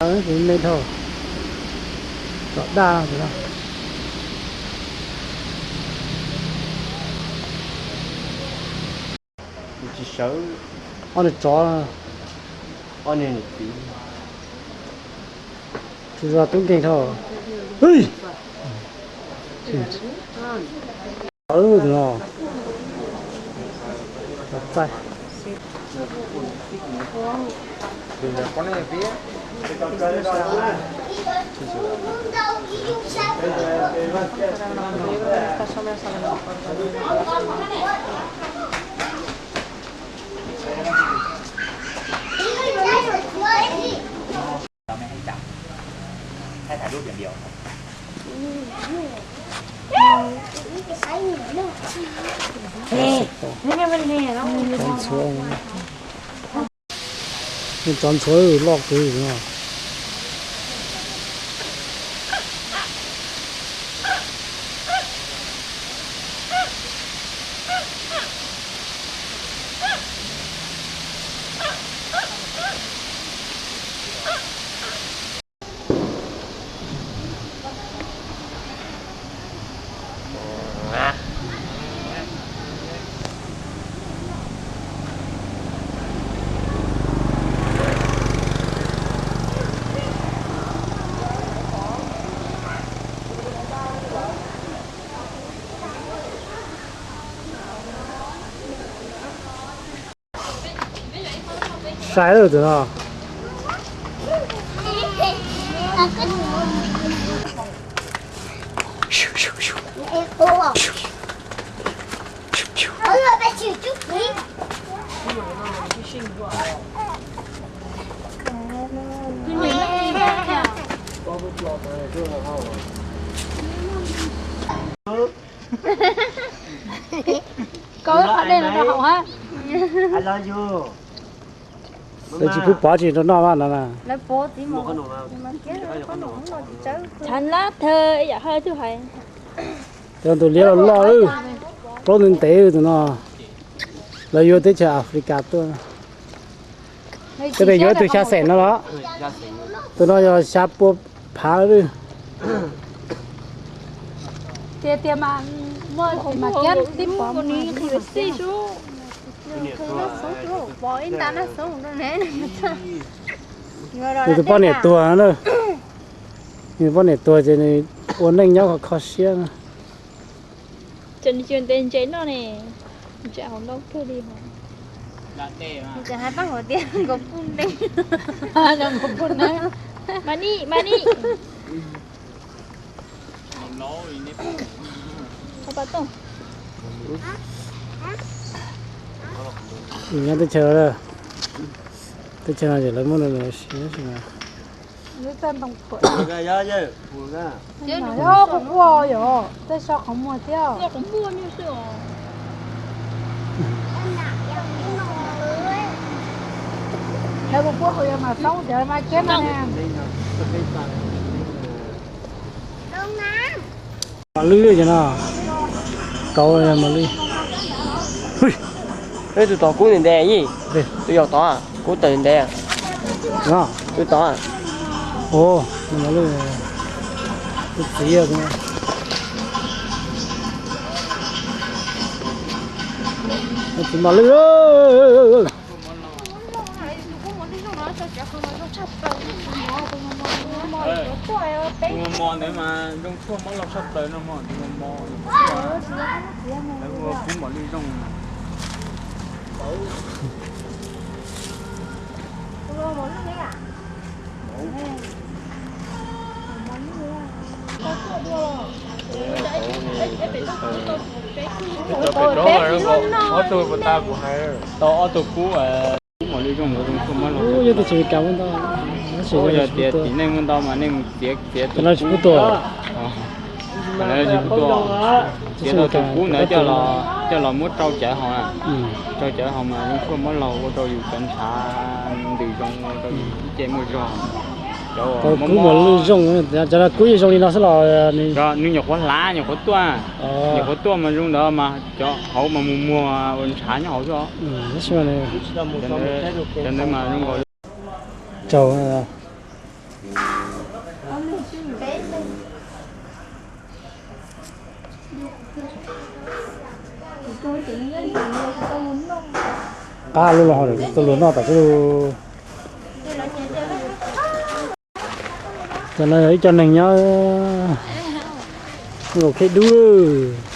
Kuv me dhau, tom daj no. Tsis sawv, ob niag tsov, ob niag niam txiv, tsis zog tub nkeeg dhau. Tus no, txaij. Tsov ntxhuav, tsov ntxhuav loj kawg no. Sai lawm tus no. Koj ib qho dej no rau hauv hab. Lawv tsis pub pov tsis rau noj mas no na. Tshav nab thawj yam haj tub hais. Cov tus liab loj loj, plaub ntev ntev tus no, lawv yuav teb chaws Africa tuaj. Tej pem yuav ib tug xya xeem no los. Tus no yog xya pua phav lawm. Tias tias mas muaj mas kiab tib pov. Nws tus poj niam tuag na. Nws tus poj niam tuag ces nws ua neej nyob kho kho siab na. Cov nws cov nte ntses noj ne, ntses hauv noj kawg li hos. Mas ni, mas ni. Nyob teb chaws, teb chaws no ces lawv muab siv. Kuv quaj yom, tej so qhov muag thiab. Lawv puas pub hauv yog mas xoob tias mas kiab no ne. Mos lwj ces no, kauv mos lwj. Tus tod kub ntev ntev yij, tus yau tod kub tawm ntev. Tus tod, tus txiv, tus txiv mos lwj. Tus mos mos ntawd mas zoo tshuaj mob laug tshaj plaws no mog, tus mos mos, lawv hu kub mos lwj zoo. Tau ob tug kub, kub mos lwj zoo, zoo tshuaj mob laug. Yog tus tsis kam ntau, yog tias tim nej muaj ntau mas nej mus txiav, txiav tus kub tuaj. Txiav tau tus kub ntawd coj los muab rau cawv haus, rau cawv haus mas zoo tshuaj mob laug, ua rau yus cov ntshav ntws zoo, ua rau yus ib ce muaj zog. Kub mos lwj zoo, cov kub yeej zoo li no xwb los? Nws nyuam qhuav hlav, nyuam qhuav tuaj, nyuam qhuav tuaj mas zoo ntawd mas cov hauv mas mus muag ua ntshav nyob hauv xwb. Cov ntawd mas zoo nkaus li. Tsaug. Qab lub los ho tau luag noj tom xwb. Cov no yog ib co neeg nyob Los Khej Dub.